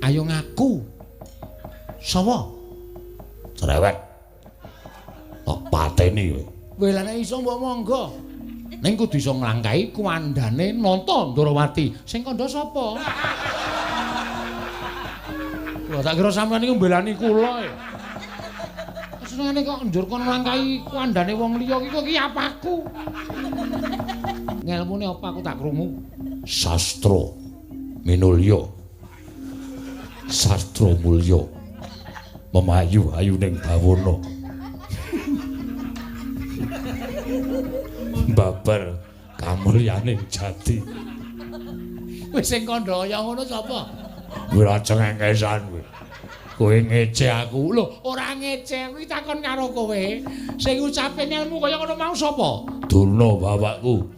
Ayo ngaku. Sapa? Cerewet. Tak pateni kowe. Kowe lha nek iso mbok monggo. Ning kudu iso nglangkahi kuwandane Nata Ndrawati. Sing kandha sapa? Lho tak kira sampeyan niku mbelani kula ya. Senengane kok njur kon nglangkahi kuwandane wong liya iki kok iki apaku? Ngelmune apa aku tak krungu? Sastra minulya. Sastra mulya. Memayu ayuning bawana. Babar kamulyaning jati. Wis sing kandha kaya ngono sapa? Ora cengengesan kowe. Kowe ngece aku. Lho, ora ngece, kuwi takon karo kowe. Sing ngucape ngelmu kaya ngono mau sapa? Durna bapakku.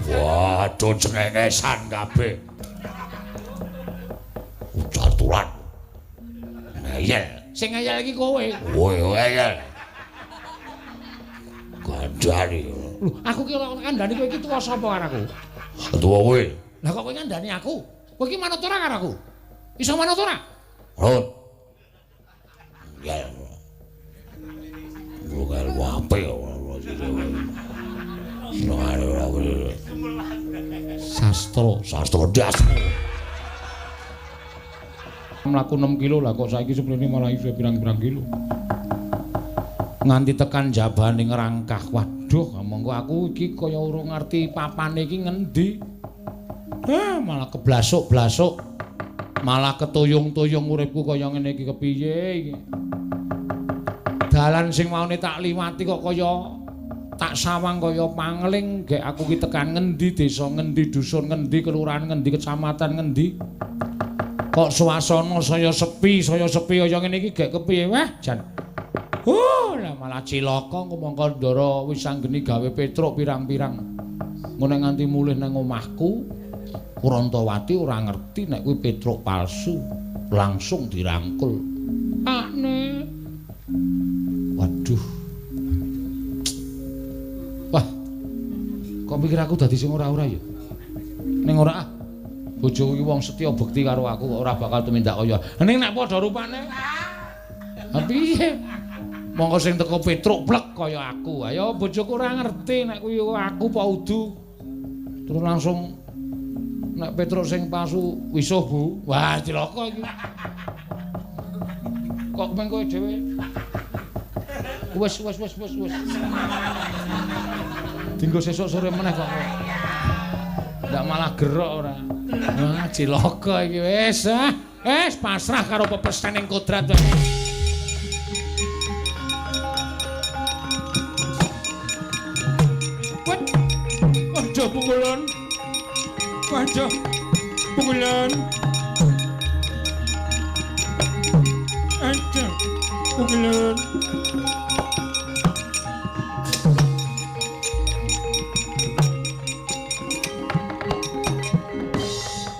Waduh cengengesan kabeh. Ucaturan. Ngeyel. Sing ngeyel iki kowe. Kowe ngeyel. Kandhani. Lho, aku ki ora kandhani kowe iki tuwa sapa karo aku? Tuwa kowe. Lah kok kowe ngandhani aku? Kowe iki manut ora karo aku? Iso manut ora? Manut. Ngeyel. Bukan wape Sastra, sastra dasmu. Mlaku 6 kilo lah kok saiki seprene malah iso pirang-pirang kilo. Nganti tekan jabane ngrangkah. Waduh, monggo aku iki kaya urung ngerti papane iki ngendi. Malah keblasuk-blasuk. Malah ketuyung-tuyung uripku kaya ngene iki kepiye iki. Dalan sing maune tak liwati kok kaya tak sawang kaya pangling, gek aku ki tekan ngendi, desa ngendi, dusun ngendi, kelurahan ngendi, kecamatan ngendi. Kok suasana saya sepi kaya ngene iki gek kepiye? Wah, jan. Lah malah cilaka mongko ndara wis anggeni gawe Petruk pirang-pirang. Ngono nganti mulih nang omahku, Kurantawati ora ngerti nek kuwi Petruk palsu, langsung dirangkul. Pakne. Waduh. Wah. Kok pikir aku dadi sing ora-ora ya? Ning ora ah. Bojoku iki wong setya bekti karo aku kok ora bakal tumindak kaya. Ning nek padha rupane. Ha piye? Monggo sing teko Petruk plek kaya aku. Ayo bojoku ora ngerti nek kuwi aku apa udu. Terus langsung nek Petruk sing palsu wisuh, Bu. Wah, cilaka iki. Kok meng kowe dhewe? Wis. Dinggo sesuk sore meneh kok. Ndak malah gerok ora. Wah, cilaka iki wis ah. Wis pasrah karo pepesening kodrat wae. Waduh pukulan. Waduh pukulan. Aduh pukulan.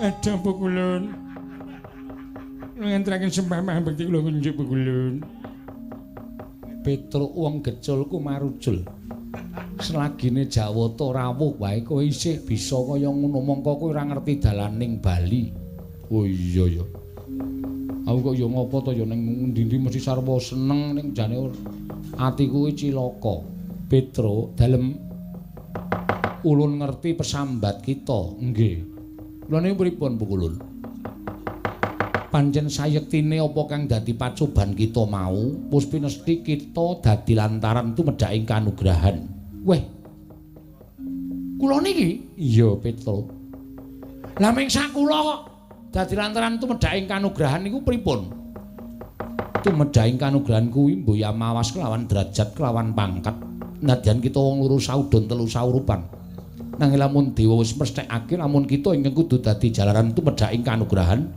Aduh pukulan. Ngenteraken sembah bekti kula kunjuk pukulan. Petruk wong geculku marujul. Selagine Jawata rawuh wae kowe isih bisa kaya ngono mongko kowe ora ngerti dalaning Bali. Oh iya ya. Aku kok ya ngopo to ya ning endi-endi mesti sarwa seneng ning jane atiku kuwi cilaka. Petruk dalem ulun ngerti pesambat kita. Nggih. Lha niku pripun Pukulun? Pancen sayektine apa kang dadi pacoban kita mau, puspinesti kita dadi lantaran tumedhaking kanugrahan. Weh. Kula niki? Iya, Petruk. Lah ming sak kula kok dadi lantaran tumedhaking kanugrahan niku pripun? Tumedhaking kanugrahan kuwi mboya mawas kelawan derajat kelawan pangkat. Nadyan kita wong loro saudon telu saurupan. Nanging lamun dewa wis mesthekake lamun kita ingkang kudu dadi jalaran tumedhaking kanugrahan,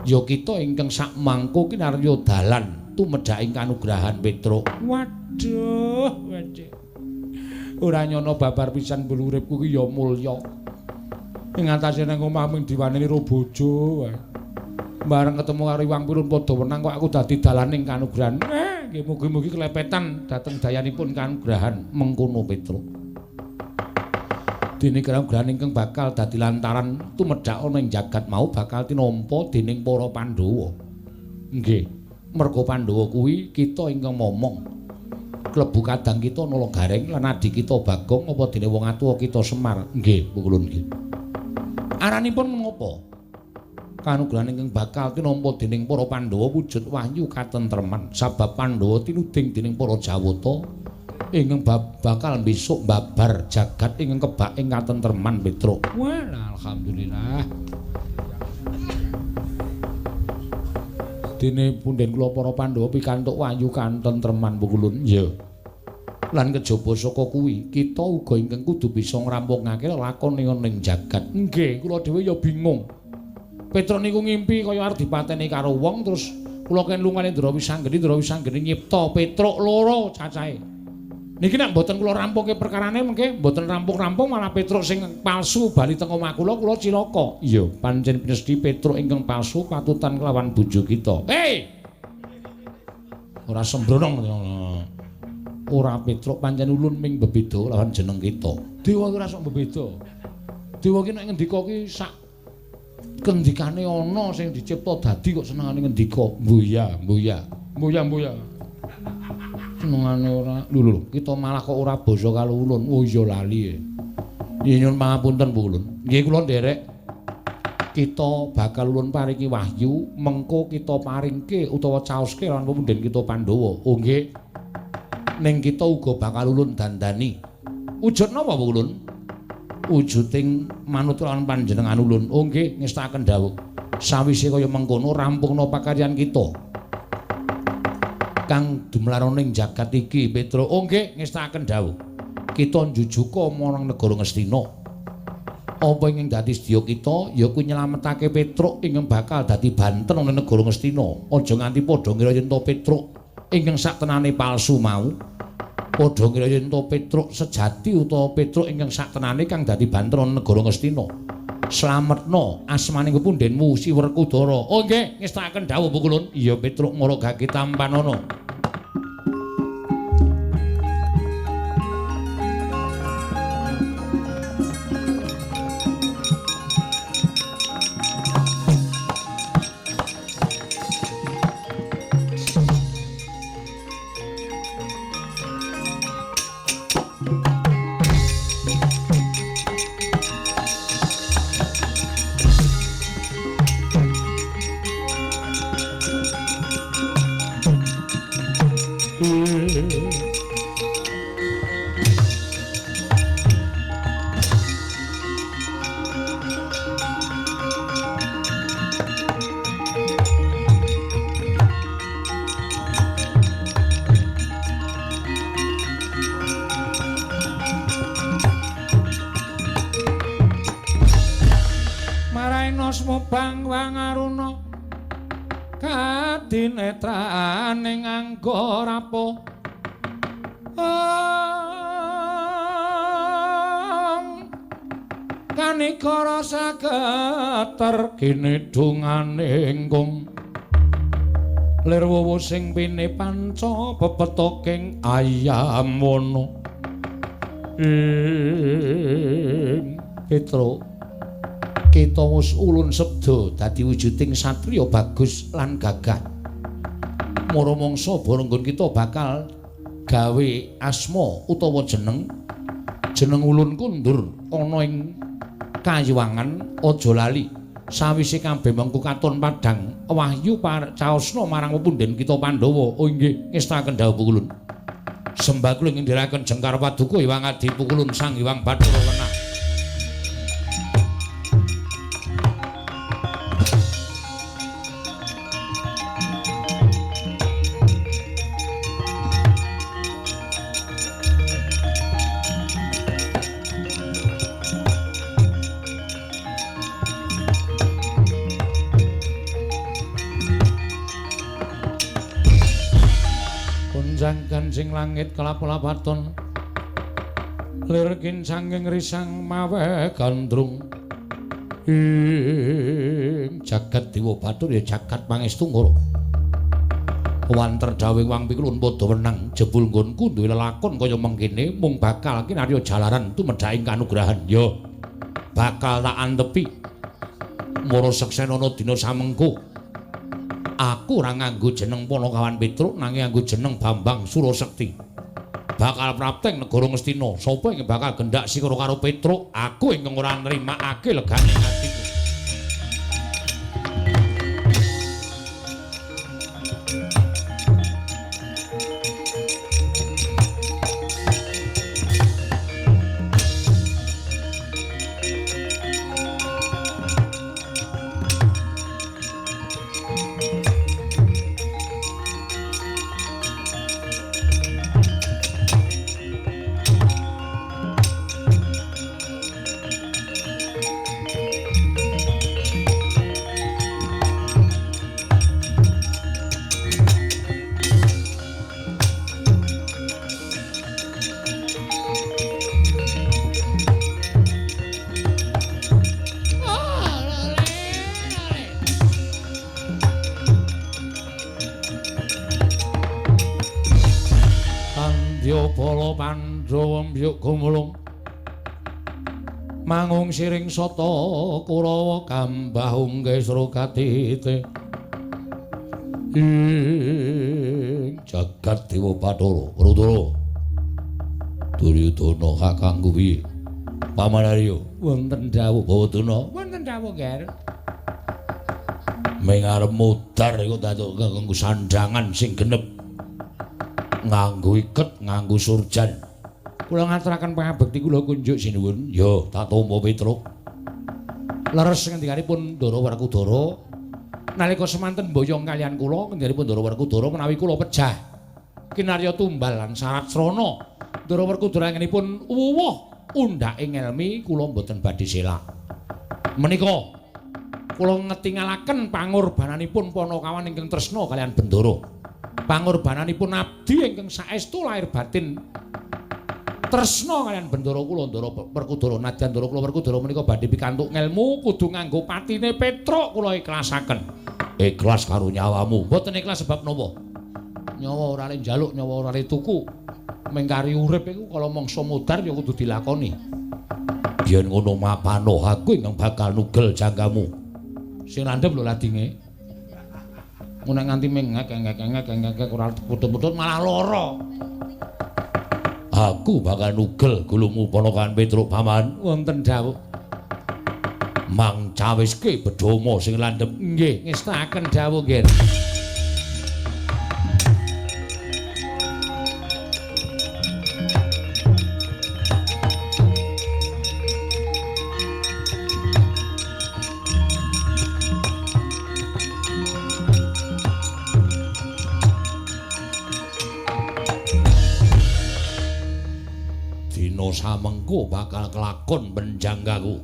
ya kita ingkang sakmangko kinarya dalan tumedhaking kanugrahan Petruk. Waduh, waduh. Ora nyono babar pisan bulu uripku ki ya mulya. Ing atase nang omah mung diwaneni ro bojo wae. Bareng ketemu karo Iwang Pirun padha wenang kok aku dadi dalaning kanugrahan. Nggih mugi-mugi kelepetan dhateng dayanipun kanugrahan mengkono Petruk. Dene kanugrahan ingkang bakal dadi lantaran tumedhak ana ing jagat mau bakal tinampa dening para Pandhawa. Nggih, merga Pandhawa kuwi kita ingkang momong. Klebu kadang kita Nala Gareng lan adhi kita Bagong apa dene wong atuwa kita Semar. Nggih, pukulun nggih. Aranipun menapa? Kanugrahan ingkang bakal tinampa dening para Pandhawa wujud wahyu katentreman. Sabab Pandhawa tinuding dening para Jawata ingkang bakal besok babar jagat ingkang kebak ing katentreman Petruk. Wah, alhamdulillah. Dene punden kula para Pandhawa pikantuk wahyu katentreman pukulun. Iya. Lan kejaba saka kuwi kita uga ingkang kudu bisa ngrampungake lelakon ing jagat. Nggih, kula dhewe ya bingung. Petruk niku ngimpi kaya arep dipateni karo wong terus kula ken lungane Ndra Wisanggeni, Ndra Wisanggeni nyipta Petruk loro cacahe. Niki nek mboten kula rampungke perkarane mengke mboten rampung-rampung malah Petruk sing palsu bali teng omah kula, kula cilaka. Iya, pancen pinesti Petruk ingkang palsu patutan kelawan bojo kita. Hei! Ora sembrono. Ora Petruk pancen ulun ming bebeda lawan jeneng kita. Dewa ki ora sok bebeda. Dewa ki nek ngendika ki sak kendikane ana sing dicipta dadi kok senengane ngendika. Mbuya, mbuya. Mbuya, mbuya. Senengane ora. Lho lho, kita malah kok ora basa karo ulun. Oh iya lali. Nggih nyuwun pangapunten Bu Ulun. Nggih kula nderek. Kita bakal ulun paringi wahyu, mengko kita paringke utawa caoske lan pepunden kita Pandhawa. Oh nggih. Ning kita uga bakal ulun dandani. Wujud napa Bu Ulun? Wujuding manut lan panjenengan ulun. Oh nggih, ngestakaken dawuh. Sawise kaya mengkono rampungna pakaryan kita. Kang dumlarana ing jagat iki Petruk. Oh nggih, ngestakaken dawuh. Kita njujuka marang negara Ngastina. Apa ingkang dadi sedya kita ya kuwi nyelametake Petruk ingkang bakal dadi banten ana negara Ngastina. Aja nganti padha ngira yen to Petruk ingkang saktenane palsu mau. Padha ngira yen to Petruk sejati utawa Petruk ingkang saktenane kang dadi banten ana negara Ngastina. Slametna asmaning pepundhenmu Si Werkudara. Oh nggih, ngestakaken dawuh Bu Kulun. Iya Petruk mara gage tampanana. Kadinetran nganggo rapo kanikara saketer kinedungane ingkung lir wowo sing pine panca pepetoking ayam wana ing Petruk. Kita wis ulun sebda dadi wujuding satriya bagus lan gagah. Mara mangsa barenggon kita bakal gawe asma utawa jeneng. Jeneng ulun kundur ana ing kayuwangan aja lali. Sawise kabeh mengko katon padhang wahyu caosna marang pepunden kita Pandhawa. Oh nggih, ngestakaken dawuh Pukulun. Sembah kula ngendheraken jengkar paduka Hyang Adi Pukulun Sang Hyang Bathara Wenang. Kancing langit kelap-lapaton lir kincanging risang mawe gandrung ing jagat Dewa Bathara ya jagat Pangestu Ngara. Wanter dawuh Wang Pikulun padha wenang jebul nggonku duwe lelakon kaya mengkene mung bakal kinarya jalaran tumedhaking kanugrahan. Ya bakal tak antepi. Mara seksenana dina samengko. Aku ora nganggo jeneng Panakawan Petruk nanging nganggo jeneng Bambang Surasekti. Bakal prapteng negara Ngastina. Sapa ingkang bakal gendak sikara karo Petruk? Aku ingkang ora nrimakake legane atiku. Mangung siring sata Kurawa kambah ungkesra katite ing jagat dewa Bathara Rudra Duryudana kakangku piye Paman Arya wonten dawuh Bawadana wonten dawuh Ger ming arep mudhar iku datuk nganggo sandhangan sing genep nganggo iket nganggo surjan. Kula ngaturaken pangabekti kula kunjuk sinuwun. Ya, tak tampa Petruk. Leres ngendikanipun Ndara Werkudara nalika semanten mboyong kaliyan kula ngendikanipun Ndara Werkudara menawi kula pejah kinarya tumbal lan syarat srana. Ndara Werkudara anggenipun wuwuh undhake ngelmi kula mboten badhe selak. Menika kula ngetingalaken pangorbananipun Panakawan ingkang tresna kaliyan Bendara. Pangorbananipun abdi ingkang saestu lahir batin tresna kaliyan Bendara kula Ndara Werkudara nadyan Ndara kula Werkudara menika badhe pikantuk ngelmu kudu nganggo patine Petruk kula ikhlasaken. Ikhlas karo nyawamu. Mboten ikhlas sebab napa? Nyawa ora le njaluk, nyawa ora le tuku. Mengkari urip iku kala mangsa modar ya kudu dilakoni. Yen ngono mapano aku ingkang bakal nugel janggamu. Sing landhep lho ladinge. Ngono nganti mengek-ngek-ngek ora putut-putut malah lara. Aku bakal nugel gulumu Panakawan Petruk paman. Wonten dawuh. Mang cawiske bedhoma sing landhep. Nggih, ngestakaken dawuh nggih. Samengko bakal kelakon penjanggaku.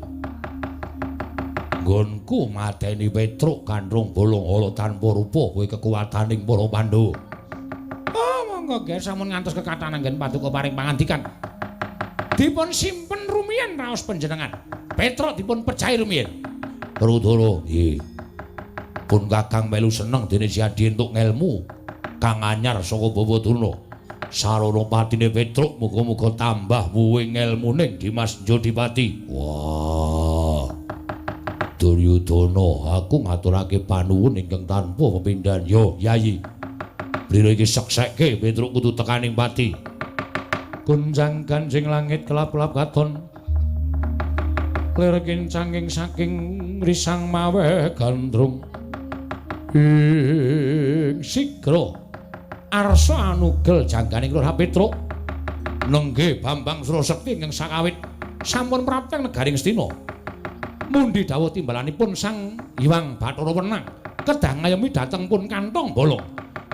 Nggonku mateni Petruk gandrung bolong ala tanpa rupa kuwi kekuwataning para Pandhawa. Oh, monggo nggih sampun ngantos kekathahan anggen paduka paring pangandikan. Dipun simpen rumiyin raos panjenengan. Petruk dipun pejahi rumiyin. Rudara, nggih. Pun Kakang melu seneng dene Siadi entuk ngelmu kang anyar saka Bawadana. Sarana patine Petruk muga-muga tambah wuwe ngelmune Dimas Jodipati. Wah. Duryudana, aku ngaturake panuwun ingkang tanpa pepindhan. Yo, Yayi. Blira iki seksekke Petruk kudu tekaning pati. Gunjang ganjing langit kelap-kelap katon. Lir kincanging saking risang maweh gandrung. Ing sigra arsa anugel jangganing Lurah Petruk nenggih Bambang Surasekti ingkang sakawit sampun prapteng negaring Ngastina. Mundi dawuh timbalanipun Sang Hyang Bathara Wenang kedah ngayomi dhateng pun kantong bolong.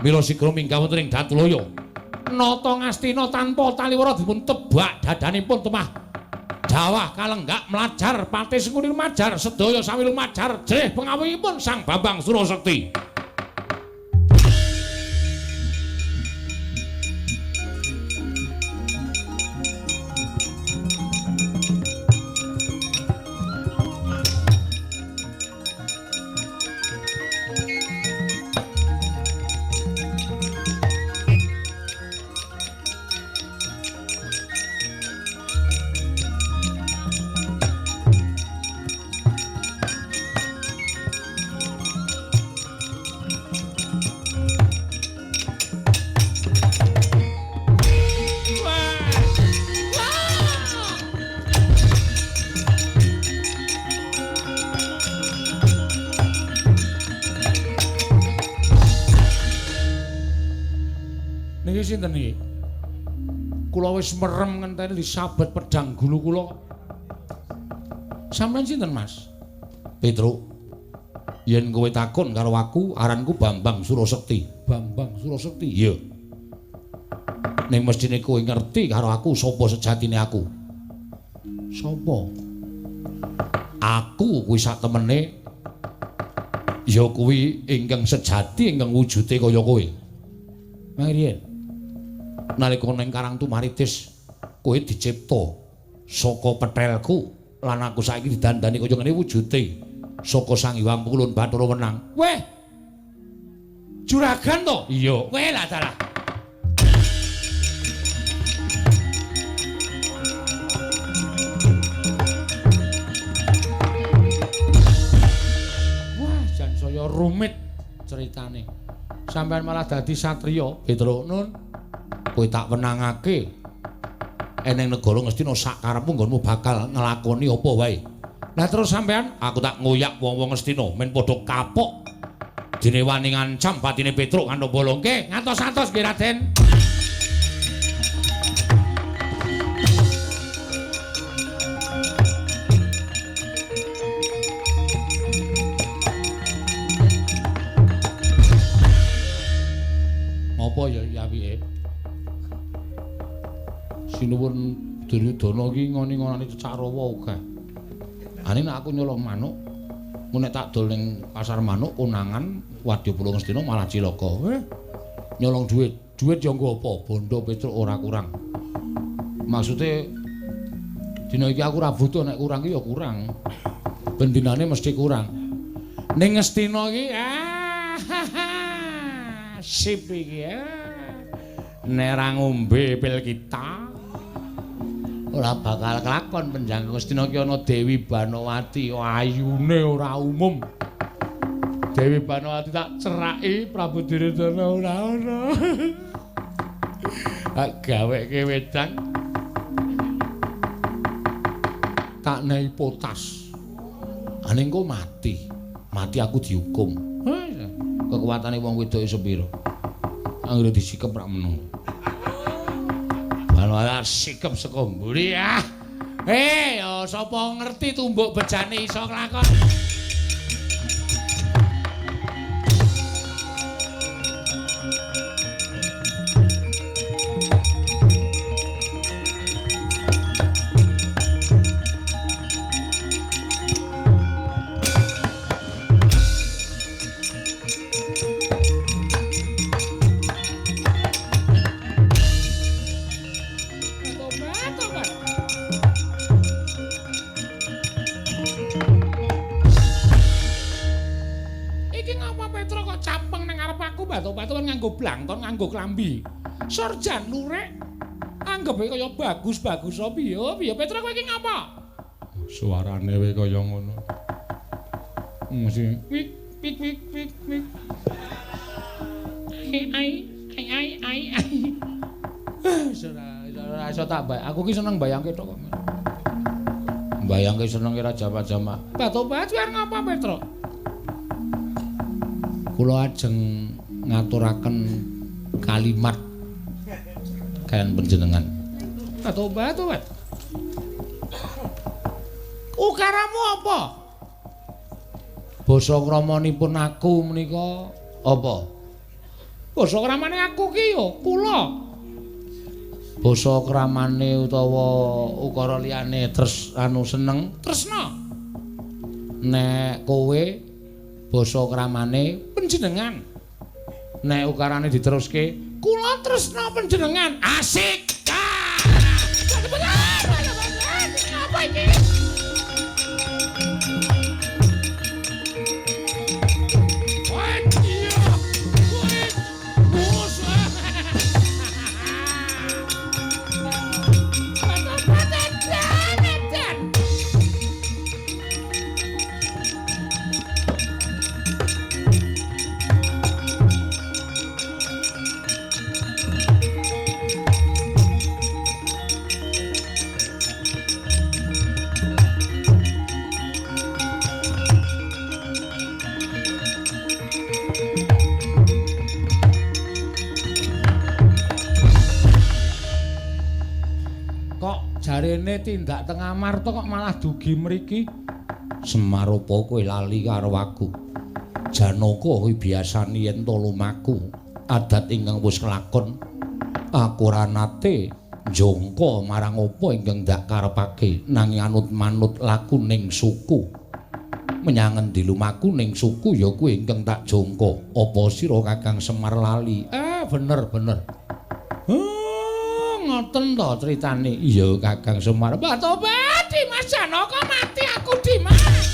Mila sigra minggah wonten ing Datulaya. Nata Ngastina tanpa taliwara dipun tebak dadanipun temah jawah kalenggak mlajar pati sengkuni lumajar sedaya sami lumajar jrih pengawihipun Sang Bambang Surasekti. Niki sinten niki? Kula wis merem ngenteni disabet pedang gulu kula. Sampeyan sinten, Mas? Petruk. Yen kowe takon karo aku, aranku Bambang Surasekti. Bambang Surasekti? Iya. Ning mesthine kowe ngerti karo aku sapa sejatine aku. Sapa? Aku kuwi sak temene ya kuwi ingkang sejati ingkang wujude kaya kowe. Mangriyen. Nalika ning Karang Tumaritis kowe dicipta saka petelku lan aku saiki didandani kaya ngene wujude saka Sang Hyang Pukulun Bathara Wenang. Weh. Juragan to? Iya. Weh lah dalah. Wah, jan saya rumit ceritane. Sampeyan malah dadi satriya, Petruk. Nun. Kowe tak wenangake eneng negara Ngastina sak karepmu nggonmu bakal nglakoni apa wae. Lah terus sampean aku tak ngoyak wong-wong Ngastina men padha kapok. Dene wani ngancam patine Petruk kanthi bolongke ngantos-antos nggih Raden. Ngopo ya apike? Sinuwun Duryudana iki ngoni-ngonane cecak rawa akeh. Ane nek aku nyolong manuk, engko nek tak dol ning pasar manuk konangan wadyabala Ngastina malah cilaka. Nyolong duit, duit ya nggo apa? Bondo Petruk ora kurang. Maksude dina iki aku ora butuh, nek kurang ki ya kurang. Ben dinane mesti kurang. Ning Ngastina iki sip iki. Nek ra ngombe pil kita ora bakal kelakon. Penjangka Ngastina ki ana Dewi Banowati, ayune ora umum. Dewi Banowati tak ceraki Prabu Duryudana ora ana. Tak gaweke wedang, tak nehi potas. Ane engko mati. Mati aku dihukum. Kekuatane wong wedok iso pira? Anggere disikep rak meneng. Banowati sikep saka mburi ah. Ya sapa ngerti tumbuk bejane iso nglakon. Nganggo blangkon, nganggo klambi. Sarjan lurik anggepe kaya bagus-bagus apa piye? Piye Petruk kowe iki ngapa? Suarane wae kaya ngono. Mesti wik wik wik wik wik. Ai ai ai ai ai. Ora iso tak bayang. Aku ki seneng bayangke tok kok. Bayangke seneng ora jamak-jamak. Batu-batu arep ngapa Petruk? Kula ajeng ngaturaken kalimat kalian panjenengan. Batu-batu. Ukaramu apa? Basa kramanipun aku menika apa? Basa kramane aku ki ya kula. Basa kramane utawa ukara liyane tres anu seneng tresna. Nek kowe basa kramane panjenengan. Nek ukarane diteruske kula tresna panjenengan. Asik. Apa iki? Jarene tindak teng Amarta kok malah dugi mriki. Semar apa kowe lali karo aku? Janaka kuwi biasane yen to lumaku adat ingkang wis kelakon. Aku ora nate njongko marang apa ingkang ndak karepake nanging anut manut lakuning suku. Menyang endi lumaku ning suku ya kuwi ingkang tak jongko. Apa sira Kakang Semar lali? Bener bener. Ngoten to critane. Iya Kakang Semar. Mbah tobat Dimas Janaka mati aku Dimas.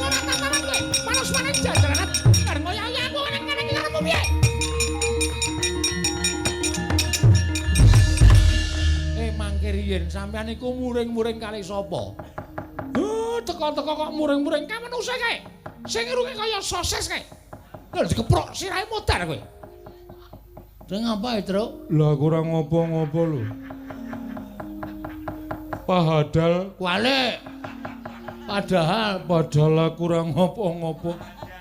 Ora tataran kowe. Manusmane jajaran bareng kaya aku nang iki karepmu piye? Mangke riyen sampean iku muring-muring kali sapa? Teko-teko kok muring-muring kae menungsa kae. Sing irunge kaya sosis kae. Lho dikeprok sirahe modar kowe. Terus ngapa, Truk? Lah aku ora ngopo-ngopo lho. Padahal kualik. Padahal aku ora ngopo-ngopo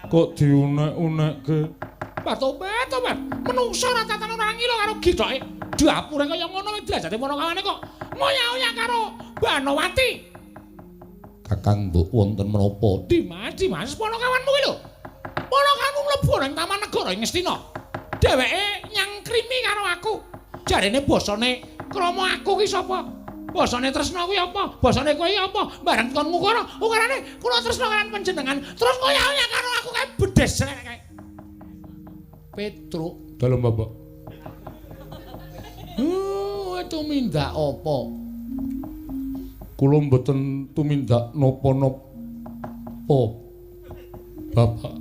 kok diunek-unekke. Tobat, tobat. Menungsa ora tatan ora ngilo karo githoke. Dapure kaya ngono kuwi derajate Panakawane kok ngoyak-oyak karo Banowati. Kakang mbok wonten menapa? Dimas, Dimas Panakawanmu kuwi lho. Panakawanmu mlebu nang Taman Negara ing Ngastina. Dheweke nyangkrimi karo aku. Jarene basane krama aku ki sapa? Basane tresna kuwi apa? Basane kowe apa? Bareng kon ngukara, ukarane kula tresna kalian panjenengan. Terus ngoyak-oyak karo aku kae bedes kae. Petruk dalem Bapak. Tumindak apa? Kula mboten tumindak napa-napa, Bapak.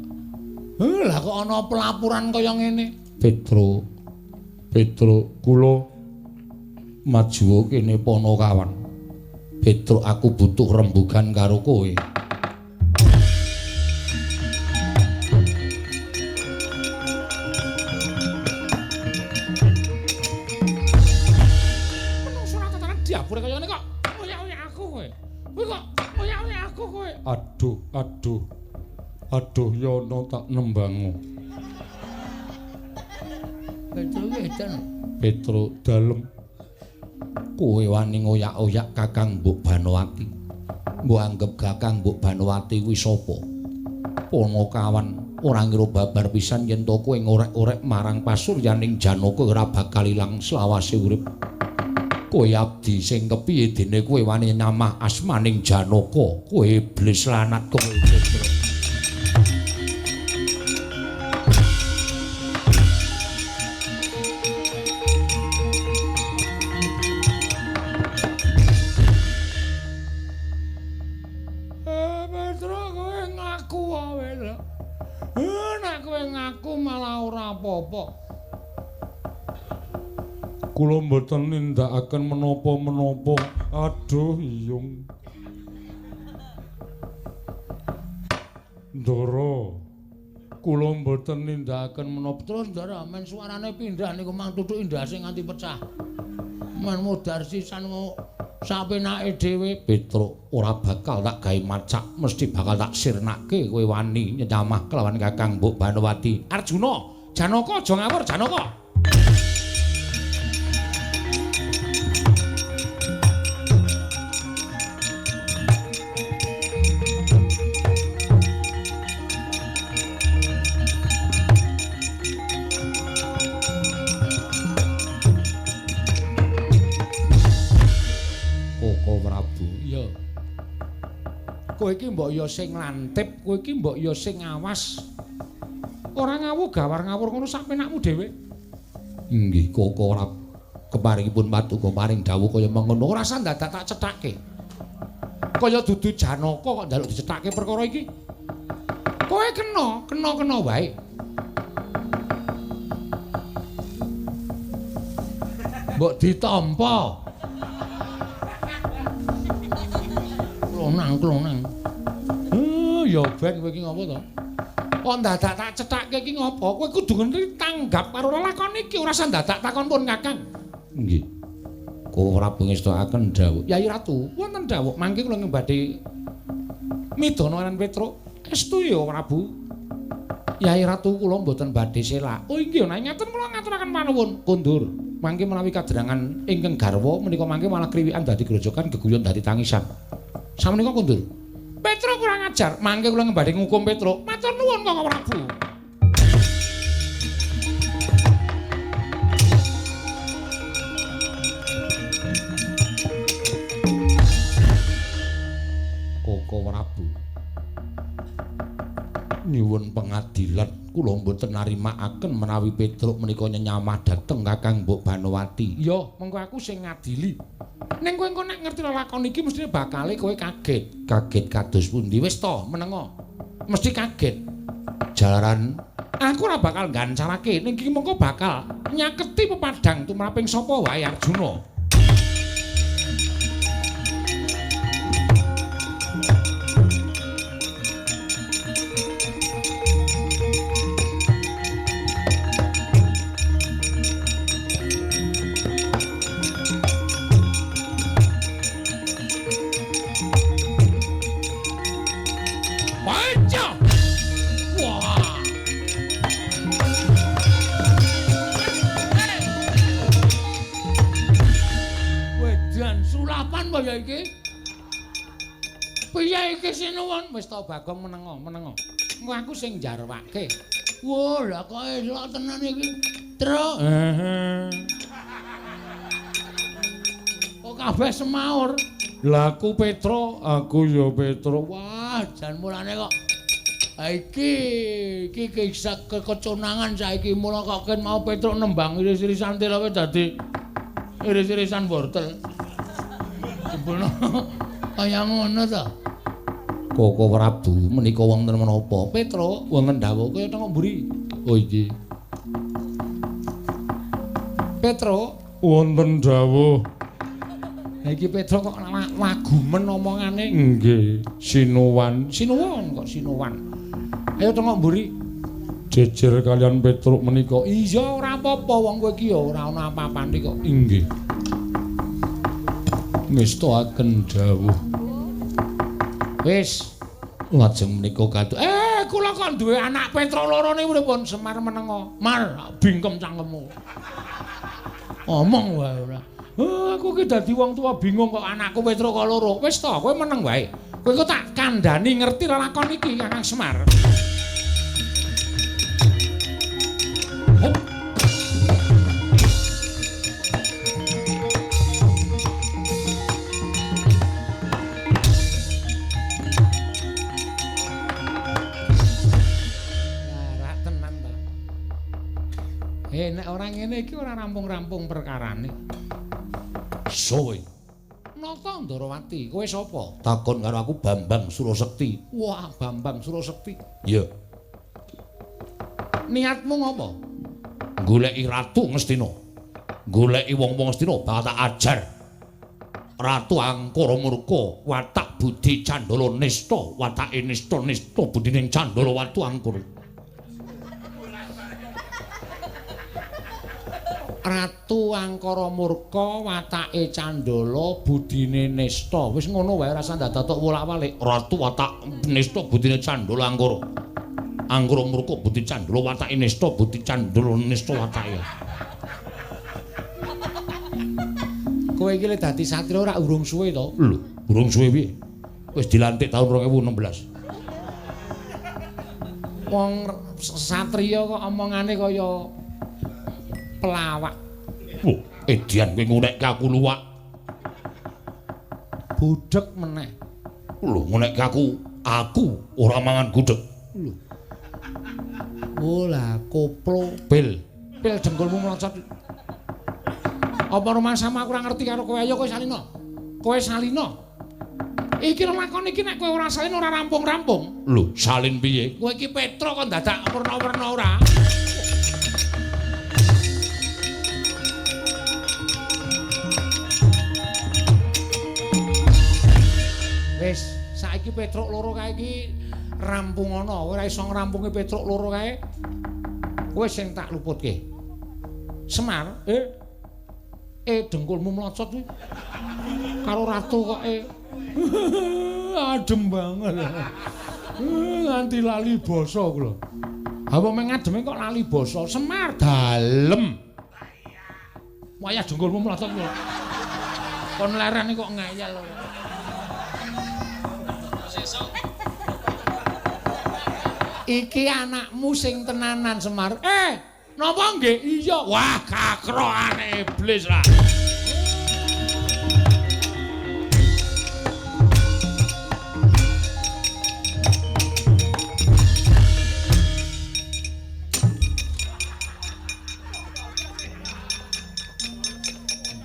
Lah kok ana pelaporan kaya ngene? Petruk, Petruk, kula maju kene Panakawan. Petruk, aku butuh rembugan karo kowe. Dapure kaya ngene kok oyak-oyak aku kowe. Kowe kok oyak-oyak aku kowe. Aduh, aduh. Aduh yono tak nembangu. Petruk edan. Petruk dalem. Kowe wani ngoyak-oyak Kakang Mbok Banowati. Mbok anggep Kakang Mbok Banowati kuwi sapa? Panakawan ora ngira babar pisan yen to kowe ngorek-orek marang pasuryaning Janaka ora bakal ilang selawase urip. Kowe abdi sing kepiye dene kowe wani nyamah asmaning Janaka? Kowe iblis lanat kowe Petruk. Petruk kowe ngaku wae lho. Nek kowe ngaku malah ora apa-apa. Kula mboten nindakaken menapa-menapa. Aduh, iyung. Ndara, kula mboten nindakaken menapa. Terus Ndara, men suarane pindah niku mang tutuki ndase nganti pecah. Men modar sisan kok sapenake dhewe. Petruk, ora bakal tak gawe macak, mesti bakal tak sirnake kowe wani nyamah kelawan Kakang Mbok Banowati. Arjuna, Janaka aja ngawur Janaka. Kowe iki mbok ya sing lantip, kowe iki mbok ya sing ngawas. Ora ngawu gawar ngawur ngono sak penakmu dhewe. Inggih, Koko ora keparingipun paduka paring dawuh kaya mengono. Ora usah dadak tak cethake. Kaya dudu Janaka kok njaluk dicethake perkara iki. Kowe kena, kena-kena wae. Mbok ditampa. Klonang-klonang. Ya ben kowe iki ngopo to? Kok dadak tak cethake iki ngopo? Kowe kudu ngerti tanggap karo lelakon iki, ora usah dadak takon pun Kakang. Nggih. Kula ora pengestakaken dawuh. Yayi Ratu, wonten dawuh mangke kula badhe midana lan Petruk. Estu ya Prabu. Yayi Ratu kula mboten badhe selak. Oh inggih, nek ngaten kula ngaturaken panuwun. Kondur. Mangke menawi kadrangan ingkang garwa menika mangke malah kriwikan dadi grojogan geguyon dadi tangisan. Samenika kundur. Petruk kurang ajar, mangke kula badhe ngukum Petruk. Matur nuwun Koko Prabu. Koko Prabu, nyuwun pengadilan, kula mboten narimakaken menawi Petruk menika nyenyamah dhateng Kakang Mbok Banowati. Iya, mengko aku sing ngadili. Ning kowe engko nek ngerti lelakon iki mestine bakale kowe kaget. Kaget kados pundi? Wis to, menengo. Mesti kaget. Jalaran aku ora bakal nggancarake, ning iki mengko bakal nyaketi pepadang tumraping sapa wae Arjuna. Ya iki. Piye iki sinuwun? Wis to Bagong menengo, menengo. Engko aku sing njarwake. Wah, lah kok elok tenan iki. Truk. Heeh. Kok kabeh semaur. Lah aku Petruk, aku ya Petruk. Wah, jan mulane kok iki iki kisah keconangan saiki mula kok ken mau Petruk nembang iris-irisan telawe dadi iris-irisan wortel. Jebulno kaya ngono to. Koko Prabu menika wonten menapa? Petruk wonten dawuh kaya tengok mburi. Oh iki. Petruk wonten dawuh. Ha iki Petruk kok wagumen omongane. Nggih, sinuwan. Sinuwun kok sinuwan. Ayo tengok mburi. Jejer kalian Petruk menika. Iya ora apa-apa wong kowe iki ya ora ana apa-apane kok. Nggih. Ngestakaken dawuh. Wis lajeng menika kados. Kula kok duwe anak Petruk loro niku pripun? Semar menengo. Mar bingkem cangkemmu. Omong wae ora. Aku iki dadi wong tua bingung kok anakku Petruk kok loro. Wis to, kowe meneng wae. Kowe kok tak kandhani ngerti lelakon iki Kakang Semar. Hop. Nek ora ngene iki ora rampung-rampung perkarane. Sowe. Nata Ndarawati, kowe sapa? Takon karo aku Bambang Surasekti. Wah, Bambang Surasekti. Iya. Niatmu ngopo? Goleki Ratu Ngastina. Goleki wong-wong Ngastina bakal tak ajar. Ratu Angkara Murka, watak budi Candala Nista, watake Nista Nista budining Candala Watu Angkara. Ratu Angkara Murka watake Candala budine Nista. Wis ngono wae rasa ndadatok wolak-walik. Ratu watak Nista budine Candala Angkara. Angkara Murka budi Candala watake Nista budi Candala Nista watake. Kowe iki le dadi satria ora urung suwe to? Lho, urung suwe piye? Wis dilantik taun 2016. Wong satria kok omongane kaya pelawak. Wah, edian kowe ngunekke aku luwak. Budheg meneh. Lho, ngunekke aku ora mangan gudheg. Lho. Oh lah, koplo. Pil. Pil dengkulmu mlocot. Apa rumangsamu aku ora ngerti karo kowe? Ayo kowe salina. Kowe salina. Iki lelakon iki nek kowe ora salin ora rampung-rampung. Lho, salin piye? Kowe iki Petruk kok dadak werna-werna ora? Wis, saiki Petruk loro kae iki rampung ana. Kowe ora iso ngrampungi Petruk loro kae. Kowe sing tak luputke. Semar, dengkulmu mlocot kuwi. Karo ratu kok Adem banget. Nganti lali basa kula. Ha wong mengademe kok lali basa. Semar dalem. Wayah dengkulmu mlotot kok. Kon lereni kok ngeyel. Iki anakmu sing tenanan Semar. Napa nggih? Iya. Wah, kakrokane iblis lah.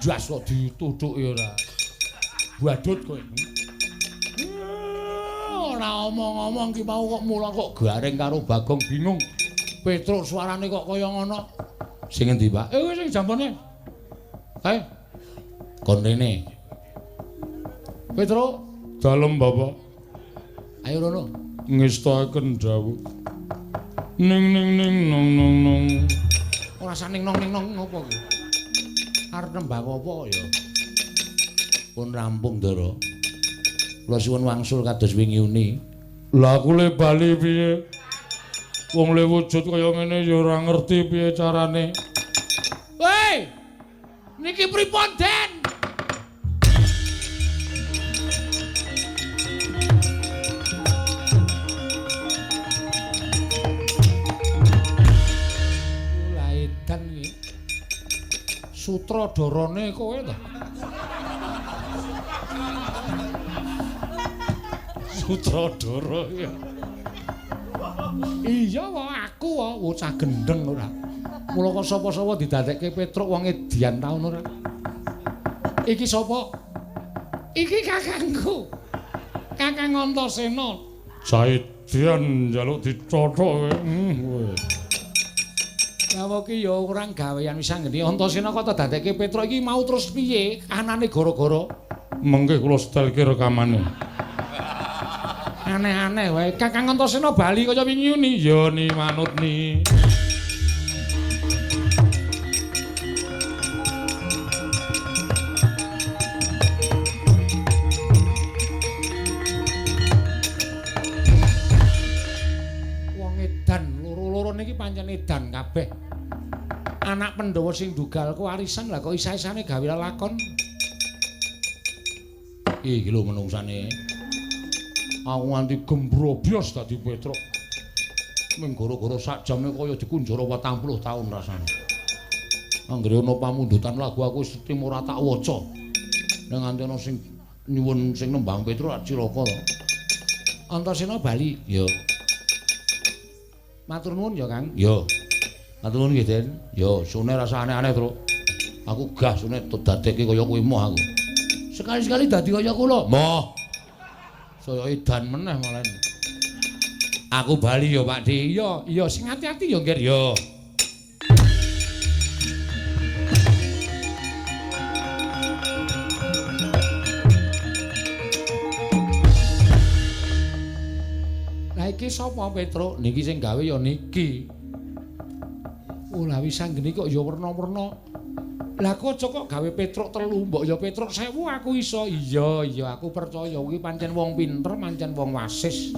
Jas kok dituthuki ora. Badut kowe. Ora omong-omong ki mau kok mula kok garing karo Bagong bingung. Petruk suarane kok kaya ngono. Sing endi, Pak? Sing jampone. Kae. Kon rene. Petruk, dalem Bapak. Ayo rono. Ngestakaken dawuh. Ning ning ning nong nong nong. Ora saning nong ning nong ngopo ki? Arep nembang apa ya? Pun rampung, Ndara. Kula suwun wangsul kados wingi uni. Lah aku le bali piye? Wong le wujud kaya ngene ya ora ngerti piye carane. Woi! Niki pripun, Den? Lah edan iki. Sutradarane kowe to. Sutradara ya. Iya wae aku wae bocah gendeng ora. Mula kok sapa-sapa didadekke Petruk wong edian taun ora. Iki sapa? Iki kakangku. Kakang Antasena. Saedian njaluk dicocok kowe. Kowe. Lah iki ya ora gawean wis anggene Antasena kok dadekke Petruk iki mau terus piye? Anane gara-gara mengke kula setelke rekamane. Aneh-aneh wae. Kakang Antasena bali kaya wingi uni. Ya ni manut ni. Wong edan loro-loro niki pancen edan kabeh. Anak Pandhawa sing dugal kewarisan lah kok isa-isane gawe lelakon. Iki lho menungsane. Aku nganti gembrobyos dadi Petruk. Ming gara-gara sak jame kaya dikunjara 40 taun rasane. Anggere ana pamundutan lagu aku wis tim ora tak waca. Nek nganti ana sing nyuwun sing nembang Petruk cilaka to. Antasena bali. Ya. Matur nuwun ya, Kang. Ya. Matur nuwun nggih, Den. Ya, sune rasa aneh-aneh, Truk. Aku gah sune dadekke kaya kowe moh aku. Sekali-sekali dadi kaya kula. Moh. Saya edan meneh malah. Aku bali ya, Pak Di. Iya, iya sing ati-ati ya, Ngger ya. Lah iki sapa Petruk? Niki sing gawe ya niki. Oh, lah wis anggene kok ya werna-werna. Lah kok kok gawe Petruk 3, mbok ya Petruk 1000 aku iso. Iya, iya aku percaya kuwi pancen wong pinter, pancen wong wasis.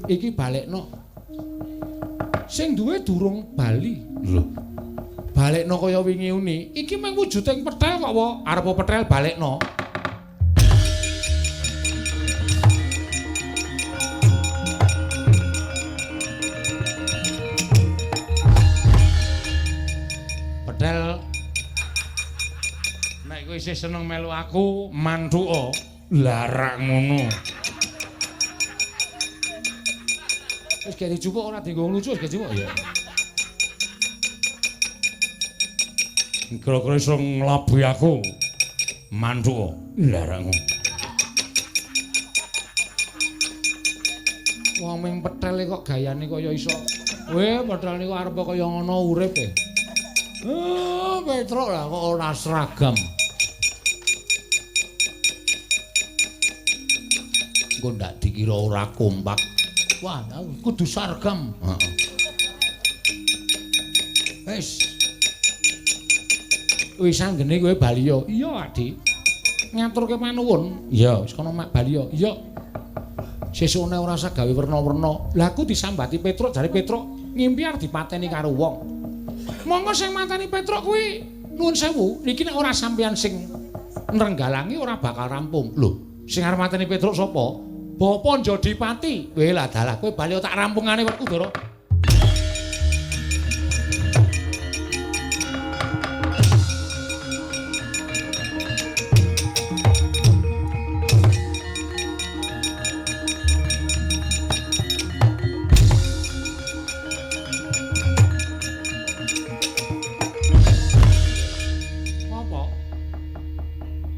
Iki balekno. Sing duwe durung bali. Lho. Balekno kaya wingi uni. Iki mung wujuding petel kok, wa. Arep petel balekno. Petel nek kowe isih seneng melu aku, manthuka. Larak ngono. Wis gak dijupuk ora dienggo lucu, wis gak dijupuk ya. Kira-kira iso nglabuhi aku. Manthuka. Larak ngono. Wong ming petel kok gayane kaya iso. Weh, petel niku arep kaya ngono urip e. Petruk lah kok ora seragam. Engko ndak dikira ora kompak. Wah, kudu seragam. Heeh. Wis. Wis anggene kowe bali ya. Iya, Adi. Ngaturke panuwun. Iya, wis kono mak bali ya. Iya. Sesukne ora usah gawe werna-werna. Lah aku disambati Petruk, jare Petruk ngimpi arep dipateni karo wong. Monggo sing mateni Petruk kuwi Nuwun sewu, niki nek ora sampeyan sing nrenggalangi ora bakal rampung. Lho, sing arep mateni Petruk sapa? Bapa Njodipati. Weh lah dalah kowe bali tak rampungane Werkudara. Apa?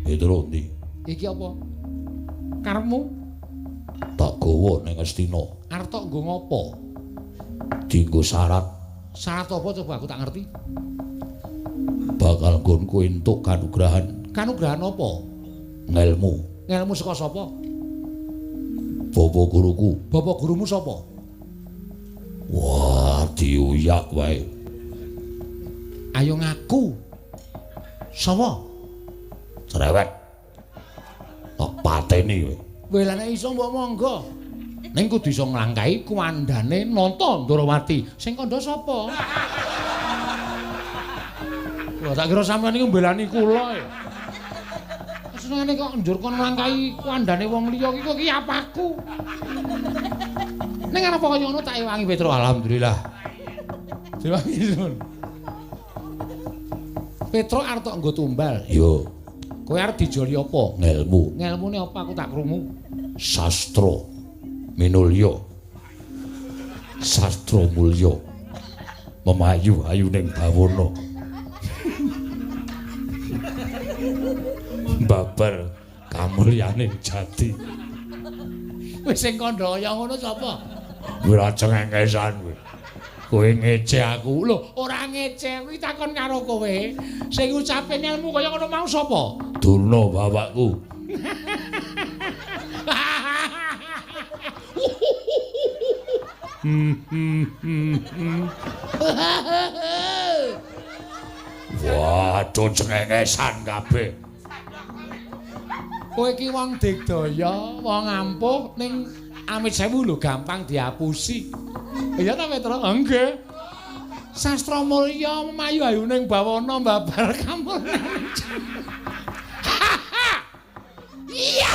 Petruk ndi? Iki apa? Karepmu? Tak gawa ning Ngastina. Arep tok nggo ngopo? Dinggo syarat. Syarat apa coba aku tak ngerti. Bakal nggonku entuk kanugrahan. Kanugrahan apa? Ngelmu. Ngelmu saka sapa? Bapak guruku. Bapak gurumu sapa? Wah, diuyak wae. Ayo ngaku. Sapa? Cerewet. Tak pateni kowe. Weh lah nek iso mbok monggo. Ning kudu iso nglangkahi kuwandane Nata Ndrawati. Sing kandha sapa? Wah, tak kira sampeyan iki mbelani kula e. Senengane kok njur kon nglangkahi kuwandane wong liya iki kok iki apaku. Ning arep kaya ngono tak ewangi Petro, alhamdulillah. Diwangi sun. Petro arep tok nggo tumbal. Yo. Kowe arep dijoli apa? Ngelmu. Ngelmune apa aku tak krungu? Sastra minulya. Sastra mulya. Memayu ayuning bawana. Babar kamulyaning jati. Wis sing kandha kaya ngono sapa? Ora cengengesan kowe. Kowe ngece aku. Lho, ora ngece, kuwi takon karo kowe. Sing ngucape ngelmu kaya ngono mau sapa? Durna bapakku. Waduh, cengengesan kabeh. Kowe iki wong digdaya, wong ampuh ning amit sewu lho gampang diapusi. Iya ta Petro? Nggih. Sastra mulya memayu ayuning bawana babar kamulyan. Iya.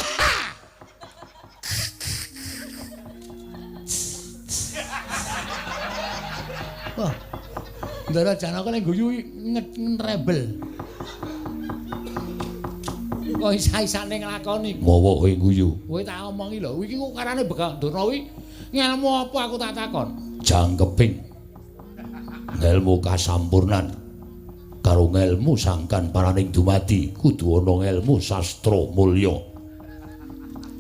Wah. Ndara Janaka nek guyu ngetrebel. Kok isa-isane nglakoni? Ngowo kowe guyu. Kowe tak omongi lho, iki kok karane Begawan Durna kuwi ngelmu apa aku tak takon? Jangkeping ngelmu kasampurnan karo ngelmu sangkan paraning dumadi kudu ana ngelmu sastra mulya.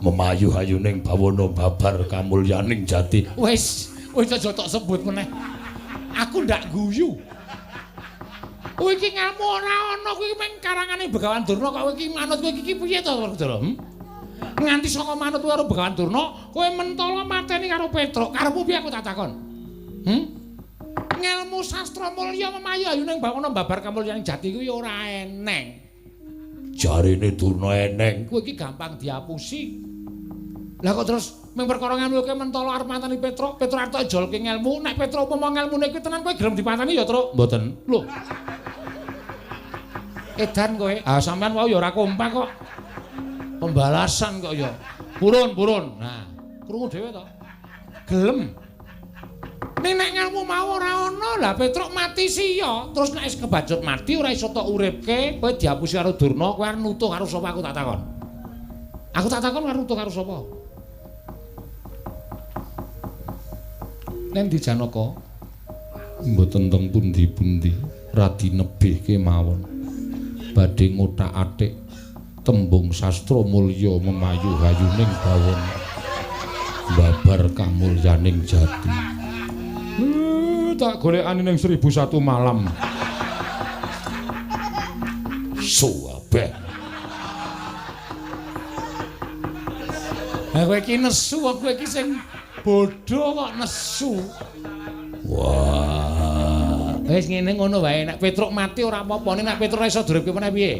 Memayu ayuning bawana babar kamulyaning jati. Wis, wis aja tok sebut meneh. Aku ndak guyu. Kowe iki ngelmu ora ana, kuwi mung karangane Begawan Durna kok kowe iki manut kowe iki piye to, Werkudara? Nganti saka manut karo Begawan Durna, kowe mentala mateni karo Petruk. Karepmu piye aku tak takon? Ngelmu sastra mulya memayu ayuning bawana babar kamulyaning jati kuwi ora eneng. Jarene Durna eneng. Kowe iki gampang diapusi. Lah kok terus mung perkara ngelmu kowe mentala arep mateni Petruk, Petruk arep ijolke ngelmu, nek Petruk umpama ngelmune kuwi tenan kowe gelem dipateni ya, Truk? Mboten. Lho. Edan kowe. Ah sampean wau ya ora kompak kok. Pembalasan kok ya. Purun-purun. Nah, krungu dhewe to. Gelem. Ning nek ngelmu mau ora ana, lah Petruk mati siya. Terus nek wis kebacut mati ora iso tok uripke, kowe diapusi karo Durna, kowe arep nutuh karo sapa aku tak takon. Aku tak takon arep nutuh karo sapa? Neng di Janaka? Mboten teng pundi-pundi, radi nebih kemawon. Badhe ngothak-athik tembung sastra mulya memayu hayuning bawana babar kamulyaning jati. Tak golekane ning 1001 malam. Suwabeh. Ha kowe iki nesu, kowe iki sing bodho kok nesu. Wah. Wis ngene ngono wae, nek Petruk mati ora apa-apa, nek Petruk ora iso duripke meneh piye?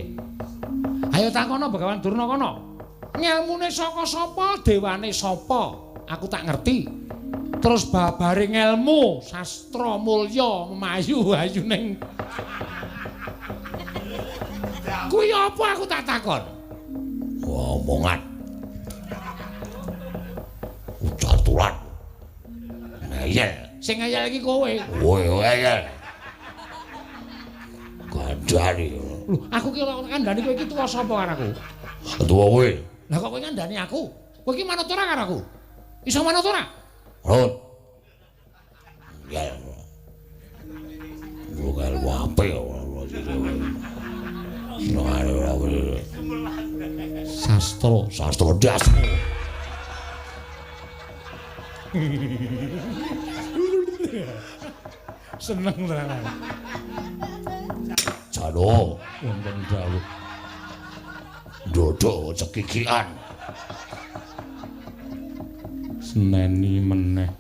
Ayo takono Begawan Durna kono. Ngelmune saka sapa, dewane sapa? Aku tak ngerti. Terus babare ngelmu sastra mulya memayu ayuning Kuwi apa aku tak takon? Omongan. Ujar tulan. Ngeyel. Sing ngeyel iki kowe. Kowe ngeyel. Gandhani. Lho, aku ki ora kandhani kowe iki tuwa sapa karo aku? Tuwa kowe. Lah kok kowe ngandhani aku? Kowe iki manut ora karo aku? Iso manut ora? Manut. Ngeyel. Bukan wape Sastra, sastra dasmu. Seneng tenan. Jano wonten dawuh. Ndodho cekikian. Seneni meneh.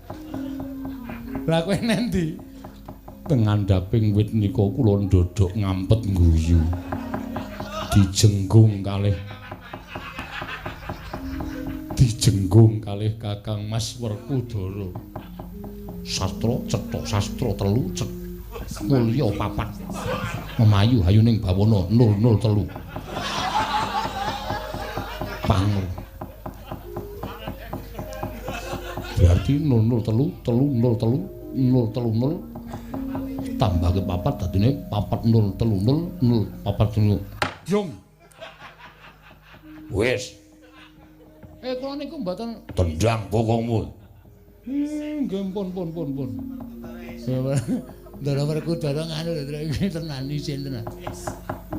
Lah kowe nendi? Teng ngandhaping wit nika kula ndodhok ngampet ngguyu. Dijenggung kalih Kakang Mas Werkudara. Sastra cetha sastra telu cet mulya papat. Memayu hayuning bawana 003. Pangur. Berarti 003 303 030 tambah ke papat dadine 4 0 3 0 0 4 0. Yung. Wis. Kula niku mboten tendang bokongmu. Nggih pun. Ndara Werkudara nganu iki tenan isin tenan.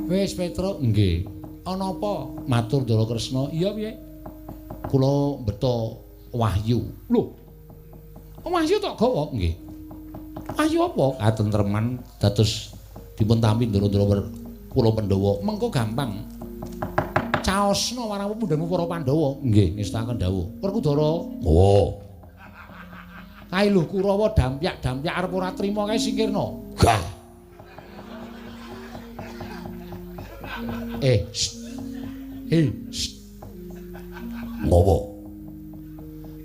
Wis Petruk nggih. Ana apa? Matur Ndara Kresna. Iya piye? Kula mbeta wahyu. Lho. Wahyu tok gawa? Nggih. Wahyu apa? Katentreman dados dipun tampi ndara-ndara kula Pandhawa. Mengko gampang. Caosna marang pundhenmu para Pandhawa. Nggih, ngestakaken dawuh. Werkudara. Oh. Kae lho Kurawa dampyak-dampyak arep ora trima kae singkirna. Gah. Ngopo?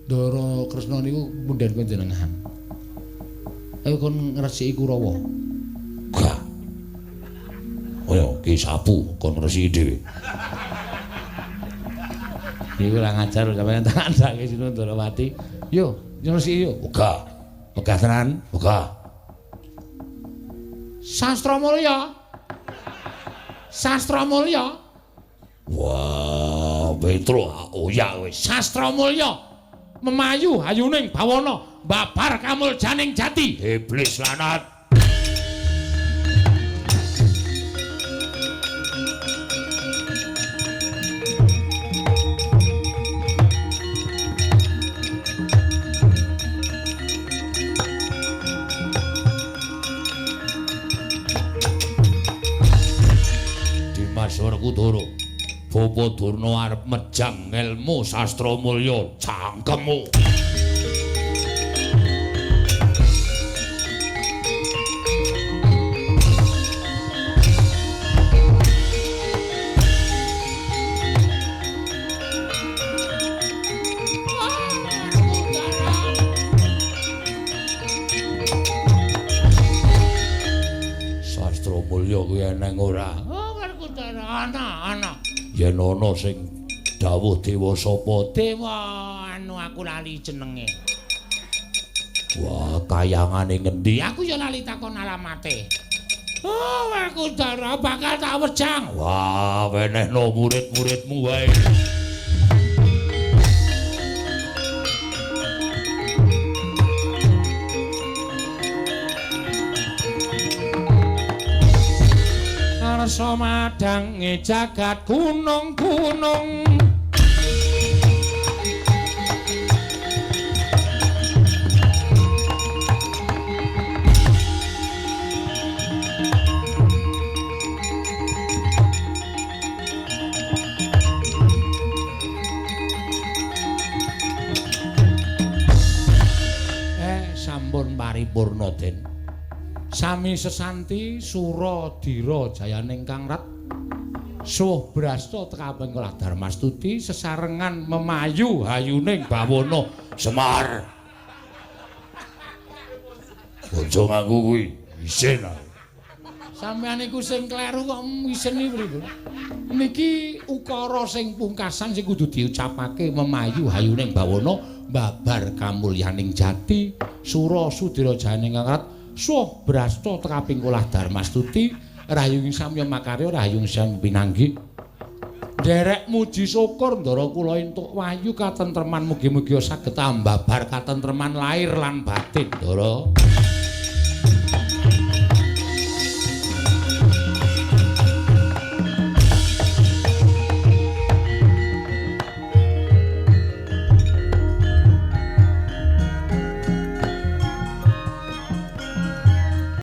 Ndara Kresna niku pundhen panjenengan. Ayo kon ngresiki Kurawa. Gah. Ayo ki sapu kon ngresiki dhewe. Iku ora ngajar sampeyan tak kandhake Sinun Ndarawati. Yo, ngresiki yo. Ogah. Ogah tenan. Ogah. Sastra Mulya. Sastra Mulya. Wah, Petro oyak wis. Sastra Mulya. Memayu hayuning bawana babar kamuljaning jati. Iblis lanat. Dimas Werkudara, Bapa Durna arep mejang ngelmu sastra mulya cangkemmu. Sastra mulya kuwi eneng ora? Oh, Werkudara, ana. Yen ana sing dawuh dewa sapa? Dewa anu aku lali jenenge. Wah, kayangane ngendi? Aku ya lali takon alamate. Oh, Werkudara bakal tak wejang. Wah, wenehno murid-muridmu wae. Arsa madange jagat gunung-gunung. Sampun paripurna Den. Sami sesanti sura dira jayaning Kang Rat. Suh brasta tekaping kelah Darmastuti sesarengan memayu hayuning bawana Semar. Aja nganggo kuwi, isin aku. Sampeyan iku sing kleru kok iseni pripun? Niki ukara sing pungkasan sing kudu diucapake memayu hayuning bawana babar kamulyaning jati sura sudira janing angrat suh brasta tekaping kolah darmastuti rahayung samya makarya rahayung sang pinanggih. Nderek muji syukur ndara kula entuk wahyu katentreman, mugi-mugi saged ambabar katentreman lahir lan batin, Ndara.